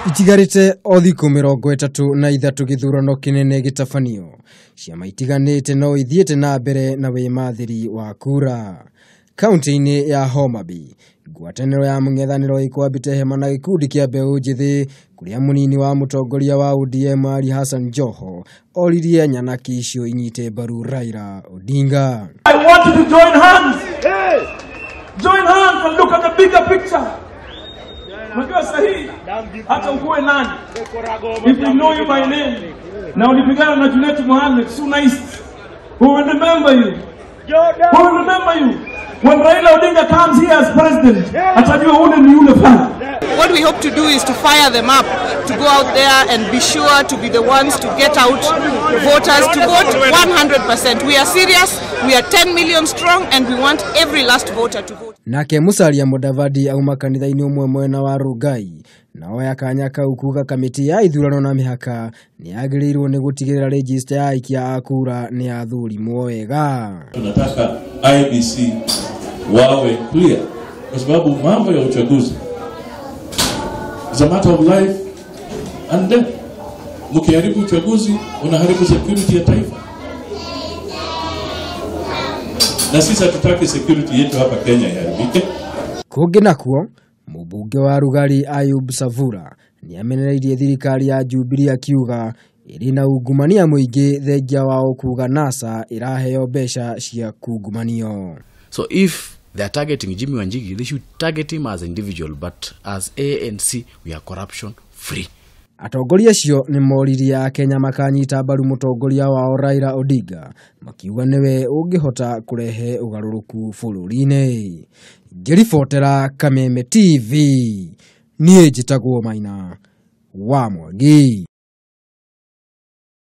Itigarĩte o thikũ 33 gĩthurano kĩnene gĩtabanio. Ciama itiganĩte no ithiĩte na mbere na wĩmathĩri wa kura. Kaunti-inĩ ya Homa Bay, ngwatanĩro ya mũng'ethanĩro ĩkwambĩte hema na gĩkundi kĩa mbeũ njĩthĩ kũrĩa mũnini wa mũtongoria wa ODM Ali Hassan Joho oririe nyanaki icio inyite mbaru Raila Odinga. I want you to join hands. Join hands and look at the bigger picture. Unajua sahihi hata ukuwe nani, if we know you by name, na ulipigana na Junet Mohamed Suna East, we will remember you. We will remember you. When Raila Odinga comes here as president, atajua ule ni yule fulani. What we hope to do is to fire them up, to go out there and be sure to be the ones to get out voters to vote 100%. We are serious, we are 10 million strong, and we want every last voter to vote. Nake Musalia Mudavadi auma kanitha-inĩ ũmwe mwena wa Rongai na oya kanya kau kuga kamĩtĩ ya ithurano na mĩhaka nĩ yagĩrĩirwo nĩ gũtigĩrĩra rejista ya aikia a kura nĩ yathurimwo wega. Tunataka IEBC wawe clear kwa sababu mambo ya uchaguzi is a matter of life and death. Mkiharibu uchaguzi unaharibu security ya taifa. Na sisi hatutaki security yetu hapa Kenya iharibike. Kũngĩ nakuo, mũmbunge wa Rugari Ayub Savura nĩ amenereirie thirikari ya Jubilee akiuga ĩrĩ na ungumania mũingĩ thengia wao kuga NASA ĩraheo mbeca cia kungumanio. So if they are targeting Jimmy Wanjigi, they should target him as individual, but as ANC, we are corruption free. Atongoria acio nĩ moririe Akenya makanyita mbaru mũtongoria wao Raila Odinga makiuga nĩwe ũngĩhota kũrehe ũgarũrũku bũrũri-inĩ. Ngĩribotera Kameme TV, niĩ njĩtagwo Maina wa Mwangi.